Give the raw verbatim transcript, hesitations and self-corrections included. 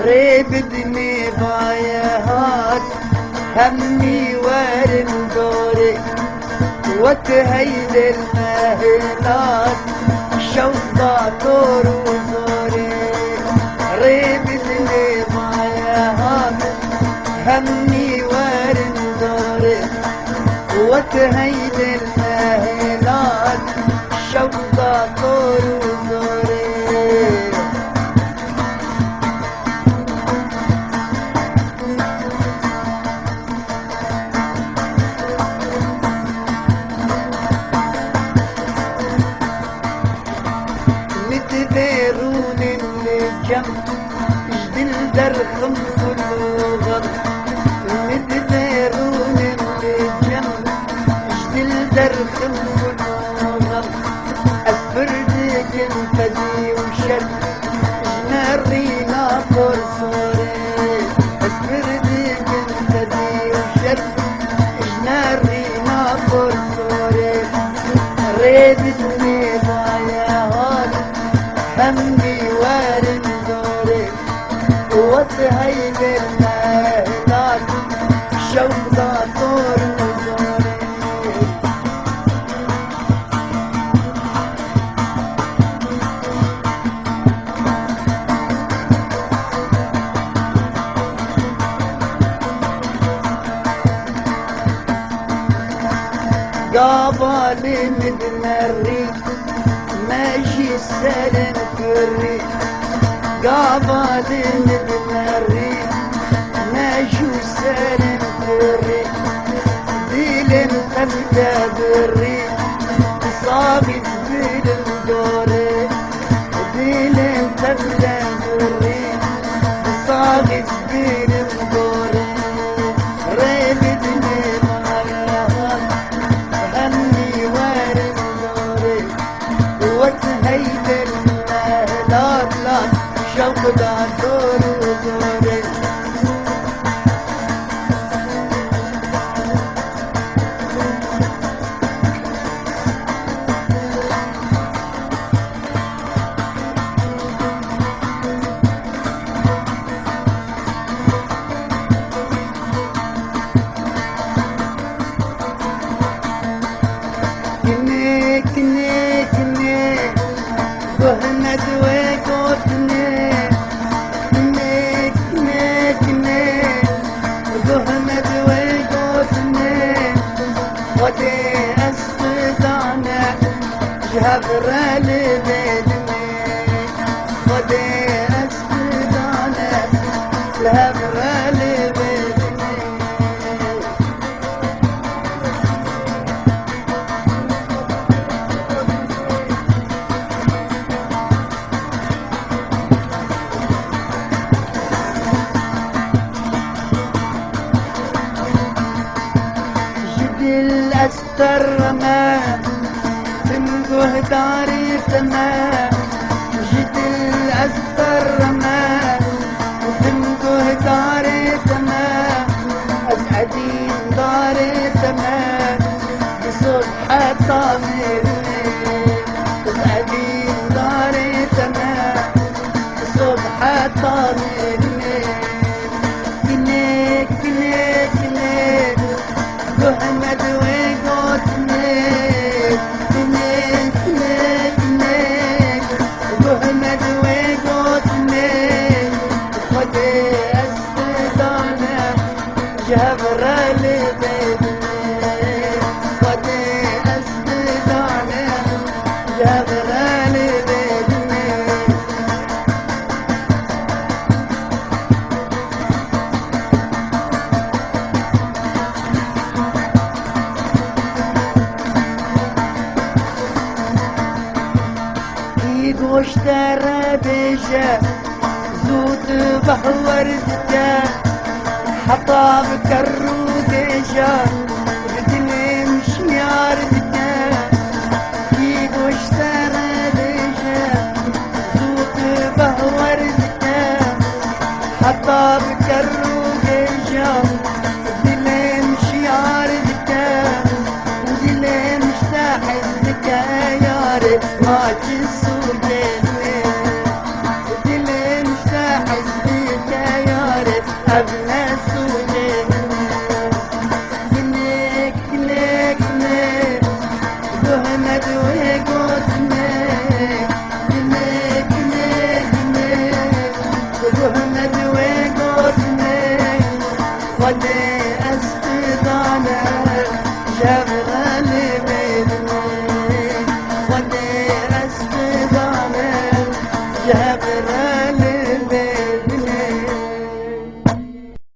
Rê bidinê vaye hat, hemî werin dorê. Wet heydel mehilat, şewq da tor û zorê. Rê bidinê vaye hat, hemî werin dorê. Wet heydel mehilat, şewq da tor û zorê. Min divê rûnin li cem, ji dil derxim gul û xem. Min divê rûnin li cem, ji dil derxim gul û xem. Ez pir dikim fedî û şer, ji nerîna porsorê. Ez pir dikim fedî û şer, ji nerîna porsorê. Rê bidinê vaye hat, hemî werin dorê. Wet heydel mehilat, şewq da tor û zorê. Gavalê min dinerî, me jî serin kurî. Gavalê min dinerî, me jî serin kurî. Dilê min tevde birî, saxî dibirim dorê. Dilê min tevde birî, saxî dibirim dorê. Rê bidinê vaye hat, hemî werin dorê. Wet heydel mehilat lat, şewq da tor û zorê. Kinê, kinê, kinê, guh nede wê gotinê. Kinê, kinê, kinê, guh nede wê gotinê. Xwedê ez fidane ji hev re li vê dinê. Xwedê ez fidane ji hev re li vê dinê. Ji dil ez terime, tim guhdarê te me. Ji dil ez terime, tim guhdarê te me. Ez edîndarê te me, bi sod heta mêrûnê. Ez edîndarê te me, bi sod heta mêrûnê. Kinê, kinê, kinê, guh nede wê gotinê. Kinê, kinê, kinê, guh nede wê gotinê. Xwedê ez fidane ji hev re li vê dinê. Xwedê ez fidane ji hev re li vê dinê. Î goşte re bêje, zû di behwer dike, heta bi kerr û gêje, bi dilê min şiyar dike.